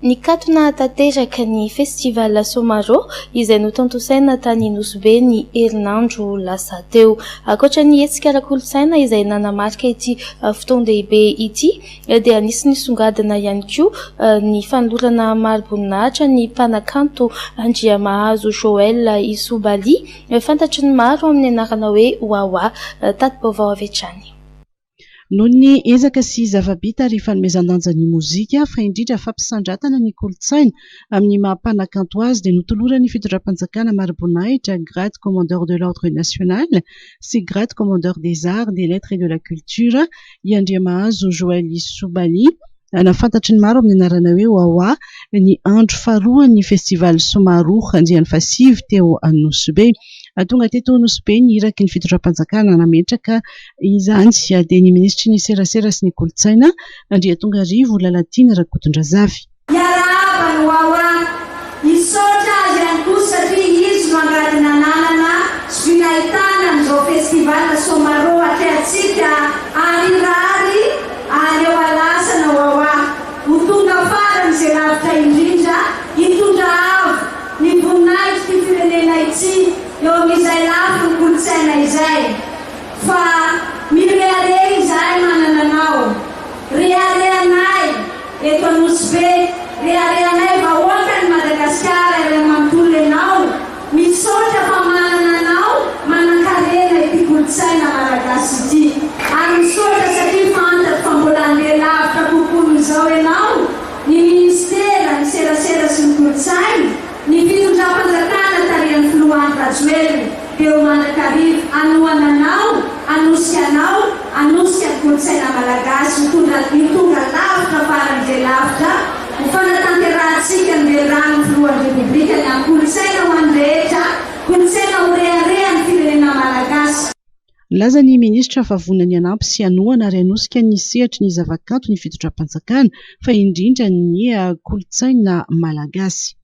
Nikatona tanteraka ny Festival Somarô izay notontosaina tany Nosy Be ny herinandro lasa teo. Ankoatra ny hetsika ara-kolontsaina izay nanamarika ity fotoan-dehibe ity dia nisy nisongadina ihany koa ny fanolorana mari-boninahitra ny mpanakanto Andriamahazo Joël Isobali, fantatry ny maro amin'ny anarana hoe Wawa. Tati-baovao avy hatrany. Noho ny ezaka sy zava-bita ary fanomezan-danja ny mozika fa indrindra fampisandratana ny kolontsaina amin'ny maha mpanakanto azy dia notoloran'ny fitondram-panjakana mari-boninahitra Grade Commandeur de l'Ordre National sy Grade Commandeur des Arts, des Lettres et de la Culture i Andriamahazo Joël Isobali na fantatry ny maro amin'ny anarana hoe Wawa ny andro faharoan'ny Festival Somaroho andiany fahasivy teo Nosy Be. Tonga teto Nosy Be ny iraky ny fitondram-panjakana nametraka izany dia ny minisitry ny serasera sy ny kolontsaina Andriatongarivo Lalatiana Rakotondrazafy. Miarahaba an'i Wawa. Misaotra azy ihany koa satria izy no angady nananana sy nahitana an'izao festival Somaroho atrehantsika ary rary aleo alasana Wawa ho tonga farany izay lavitra indrindra hitondra avo ny voninahitr'ity firenena ity eo amin'izay lafiny kolontsaina izay fa mirehareha izahay manana anao reharehanay eto Anosibe, reharehanay vahoakan'i Madagasikara iray manontolo ianao, misaotra fa manana anao manankarena ity kolontsaina malagasy ity ary misaotra satria fantatro fa mbola handeha lavitra kokoa noho izao ianao, ny minisitera ny serasera sy ny kolontsaina, ny fitondram-panjakana tarihan'ny filoha Andry Rajoelina dia ho mandrakariva hanohana anao, hanosika anao, hanosika ny kolontsaina malagasy ho tonga ho tonga lavitra faran'izay lavitra ho fanatanterahantsika ny veliranon'ny filohan'ny Repoblika ny amin'ny kolontsaina ho an'ny rehetra, kolontsaina ho reharehan'ny firenena malagasy. Nilaza ny minisitra fa vonona ny hanampy sy hanohana ary hanosika ny sehatry ny zavakanto ny fitondram-panjakana fa indrindra ny kolontsaina malagasy.